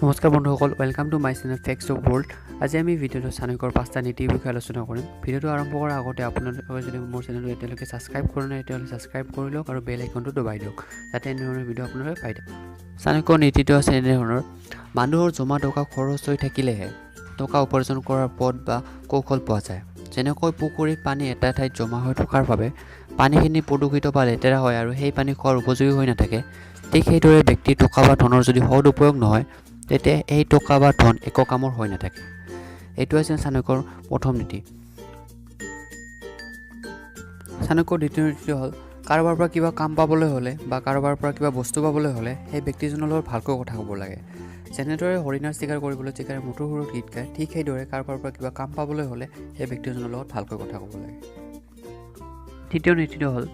নমস্কাৰ বন্ধুসকল, welcome to my channel Facts of World. আজি আমি ভিডিঅ'টো চাণক্যৰ 5টা নীতিৰ বিষয়ে আলোচনা কৰিম। ভিডিঅ'টো আৰম্ভ কৰাৰ আগতে আপোনালোকে যদি মোৰ চেনেলটো এতিয়ালৈকে ছাবস্ক্ৰাইব কৰা নাই, তেতিয়াহ'লে ছাবস্ক্ৰাইব কৰি লওক আৰু বেল আইকনটো দবাই দিয়ক, যাতে এনেধৰণৰ ভিডিঅ' আপোনালোকে পাই থাকে। চাণক্যৰ নীতিটো আছে এনেধৰণৰ: মানুহৰ জমা টকা খৰচ হৈ থাকিলেহে টকা উপাৰ্জন কৰাৰ পথ বা কৌশল পোৱা যায়। যেনেকৈ পুখুৰীত পানী এটা ঠাইত জমা হৈ থকাৰ বাবে পানীখিনি প্ৰদূষিত বা লেতেৰা হয় আৰু সেই পানী খোৱাৰ উপযোগী হৈ নাথাকে, ঠিক সেইদৰে ব্যক্তিৰ টকা বা ধনৰ যদি সদ উপয়োগ নহয়, তেতিয়া এই টকা বা ধন একো কামৰ হৈ নাথাকে। এইটো আছিল চাণক্যৰ প্ৰথম নীতি। চাণক্যৰ দ্বিতীয় নীতিটো হ'ল, কাৰোবাৰ পৰা কিবা কাম পাবলৈ হ'লে বা কাৰোবাৰ পৰা কিবা বস্তু পাবলৈ হ'লে সেই ব্যক্তিজনৰ লগত ভালকৈ কথা ক'ব লাগে। যেনেদৰে হৰিণাৰ চিকাৰ কৰিবলৈ চিকাৰে মধুৰ সুৰত গীত গায়, ঠিক সেইদৰে কাৰোবাৰ পৰা কিবা কাম পাবলৈ হ'লে সেই ব্যক্তিজনৰ লগত ভালকৈ কথা ক'ব লাগে। তৃতীয় নীতিটো হ'ল,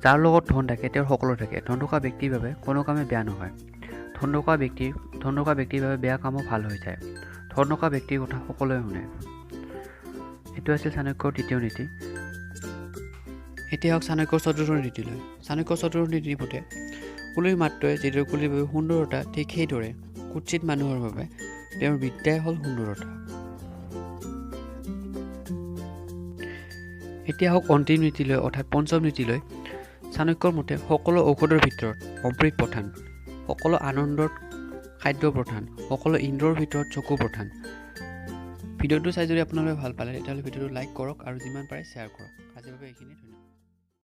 যাৰ লগত ধন থাকে তেওঁৰ সকলো থাকে। ধন থকা ব্যক্তিৰ বাবে কোনো কামেই বেয়া নহয়। ধন থকা ব্যক্তিৰ বাবে বেয়া কামো ভাল হৈ যায়। ধন থকা ব্যক্তিৰ কথা সকলোৱে শুনে। এইটো আছিল চাণক্যৰ তৃতীয় নীতি। এতিয়া হওক চাণক্যৰ চতুৰ্থ নীতিলৈ। চাণক্যৰ চতুৰ্থ নীতিৰ মতে কুলিৰ মাতটোৱে যিদৰে কুলিৰ বাবে সুন্দৰতা, ঠিক সেইদৰে কুৎসিত মানুহৰ বাবে তেওঁৰ বিদ্যাই হ'ল সুন্দৰতা। এতিয়া হওক অন্তিম নীতিলৈ, অৰ্থাৎ পঞ্চম নীতিলৈ। চাণক্যৰ মতে সকলো ঔষধৰ ভিতৰত অমৃত প্ৰধান, সকলো আনন্দত খাদ্য প্ৰধান, সকলো ইন্দ্ৰৰ ভিতৰত চকু প্ৰধান। ভিডিঅ'টো চাই যদি আপোনালোকে ভাল পালে, তেতিয়াহ'লে ভিডিঅ'টো লাইক কৰক আৰু যিমান পাৰে শ্বেয়াৰ কৰক। আজিৰ বাবে এইখিনিয়ে, ধন্যবাদ।